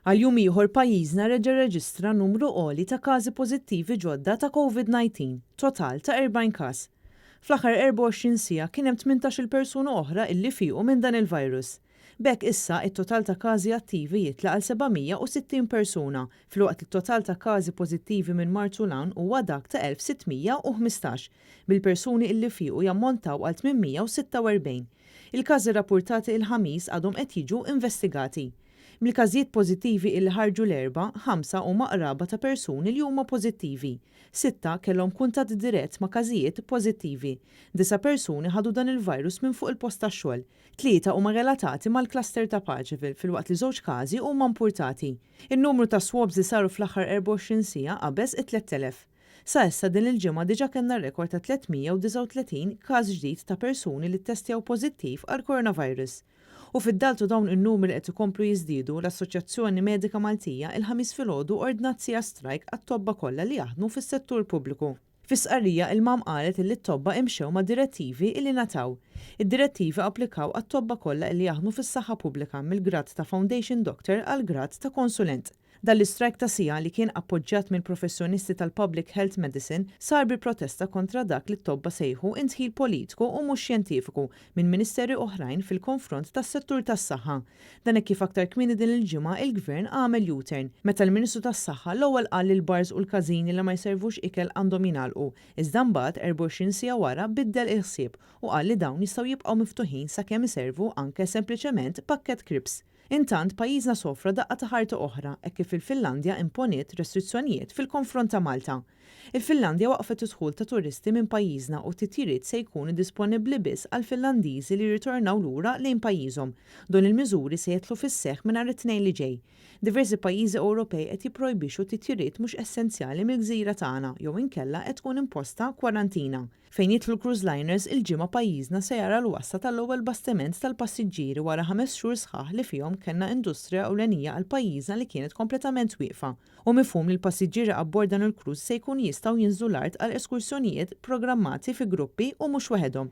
Għal jum ieħor pajjiżna reġa' rreġistra numru għoli ta' każi pożittivi ġodda ta' Covid-19, total ta' 40 każ. Fl-aħħar 24 siegħa kien hemm 18-il persuna oħra illi fiequ minn dan il-virus. B'hekk issa it-total ta' każi attivi jitla' għal 760 persuna, filwaqt li t-total ta' każi pożittivi minn Marzu 'l hawn huwa dak ta' 1615, bil-persuni illi fiequ jammontaw għal 846. Il-każi rrappurtati il-Ħamis għadhom qed jiġu investigati. Mill-każijiet pożittivi illi ħarġu l-Erbgħa, ħamsa huma qraba ta' persuni li huma pożittivi. Sitta kellhom kuntatt dirett ma' każijiet pożittivi. Disa' persuni ħadu dan il-virus minn fuq il-post tax-xogħol. Tlieta huma relatati mal-cluster ta' Paceville filwaqt li żewġ każi huma mpurtati. In-numru ta' swabs li saru fl-aħħar 24 siegħa qabeż it-3,000. Sa issa din il-ġimgħa diġà kellna rekord ta' 339 każ ġdid ta' persuni li ttestjaw pożittiv għall-coronavirus. U fid-dawl ta' dawn in-numri li qed ikomplu jiżdiedu, l-Assoċjazzjoni Medika Maltija il-Ħamis filgħodu ordnat siegħa strajk għat-tobba kollha li jaħdmu fis-settur pubbliku. Fi stqarrija il-MAM qalet illi t-tobba imxew mad-direttivi illi ngħataw. Id-direttivi applikaw għat-tobba kollha illi jaħdmu fis-saħħa pubblika mill-grad ta' Foundation Doctor għall-grad ta' Konsulent. Dan l-istrajk ta' siegħa li kien appoġġjat mill-professjonisti tal-Public Health Medicine sar bi protesta kontra dak li t-tobba sejħu indħil politiku u mhux xjentifiku minn ministeri oħrajn fil-konfront tas-settur tas-saħħa. Dan hekk kif aktar kmieni din il-ġimgħa il-Gvern għamel U-turn meta l-Ministru tas-Saħħa l-ewwel qal li l-bars u l-każini li ma jservux ikel għandhom jingħalqu iżda mbagħad 24 siegħa wara biddel il-ħsieb u qal li dawn jistgħu jibqgħu miftuħin sakemm iservu anke sempliċement pakkett crisps. Intant, pajjiżna sofra daqqa ta' ħarta oħra hekk kif il-Finlandja imponiet restrizzjonijiet fil-konfront ta' Malta. Il-Finlandja waqqfet id-dħul ta' turisti minn pajjiżna u t-titjiriet se jkunu disponibbli biss għall-Finlandiżi li jirritornaw lura lejn pajjiżhom. Dawn il-miżuri se jidħlu fis-seħħ minn nhar it-Tnejn li ġej. Diversi pajjiżi Ewropej qed jipprojbixxu titjiriet mhux essenzjali mill-gżira tagħna jew inkella qed tkun imposta kwarantina. Fejn jidħlu cruise liners, il-Ġimgħa pajjiżna se jara l-wasla tal-ewwel bastiment tal-passiġġieri wara ħames xhur sħaħ li fihom kellna industrija ewlenija għal pajjiżna li kienet kompletament wieqfa. Hu mifhum li l-passiġġieri abbord dan il-cruise se jkunu jistgħu jinżlu l-art għal eskursjonijiet programmati fi gruppi u mhux waħedhom.